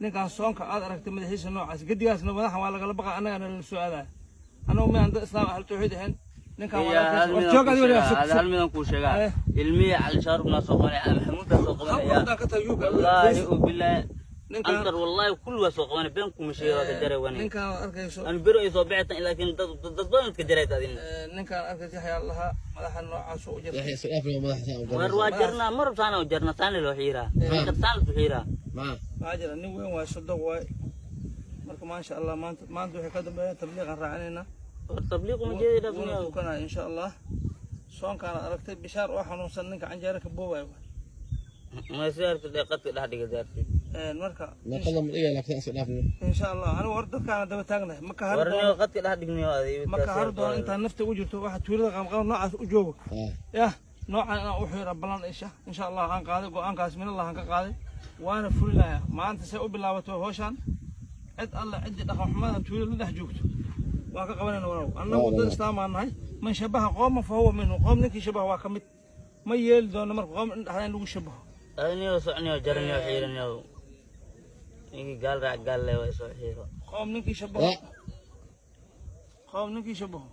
Ninkaan soonka aad aragtay madaxiisa noocaas gedigaasna madaxa waa lagala baqa, annagana lala soo aadaya. Annagu miyaan dad Islaam ahlu tawxiid ahayn? Ninkaan waa war joog adiga waligaa, sug, sug. Hal midaan kuu sheegaa. Ilmihi Cali Shaarubnaa soo qabanaya, Cali Maxamuuddaa soo Hal qabanaya. haddaan ka tahay yuuga. Wallaahi oo bilaahi. Ninkaan Antar, wallaahi kulli waa soo qabanay, been kuma sheega, waa ka jaray wani. Ninkaan aad arkayso. Anu bero ay soo bixi laakiin dad badan ka jarayta adina. Ninkaan arkaysa Yaxyaa lahaa, madaxa noocaas u jirta. Yaxya, iska dhaaf madaxa saan u War waa jarnaa, mar saana u jarnaa, saana loo xiiraa, ninka saana loo xiiraa. Maa. Waxaa jira nin weyn waay, sodog waay. Marka maasha Allah, maanta waxay ka dambeeyaan tabliiqan raacinaynaa. War tabliiq uma jeedi. Wuuna Dhafniyo. tukanaya insha Allah. Soonkaan aad aragtay Bishaar oo xanuunsan, ninka canjeera ka boobaya waay. Ma siyaarta qadka dhex dhiga siyaarta. Marka Meeqada ma dhigay, laakiin iska dhaaf. Insha Allah anigu hor dadkaana daba taagnahay, ma ka hari War doono. niyo, qadka dhex dhigniyo adi. Ma ka hari doono intaan nafta ugu jirto. Waxa tuulada qaamqaam noocaas u joogo yah noocan inaan u xira ballan insha Allah aan qaaday go-aankaas, min Allah aan ka qaaday, waana fulinayaa. Maanta say u bilaabato hawshaan, cid alla ciddii dhaqan xumada tuulada la dhex joogto waa ka qabanayna. Walaw annagu dad islaam aan nahay. Man shabaha qooman fa huwa minhu. Qoom ninkii shabaha waa ka mid. Ma yeeli doono marka qoom in dhexda in lagu shabaho. Niyo, socniyo, jarniyo, xiiraniyo, ninkii gaal raac gaal le way soo xiiro. Qoom ninkii shabaho, qoom ninkii shabaho.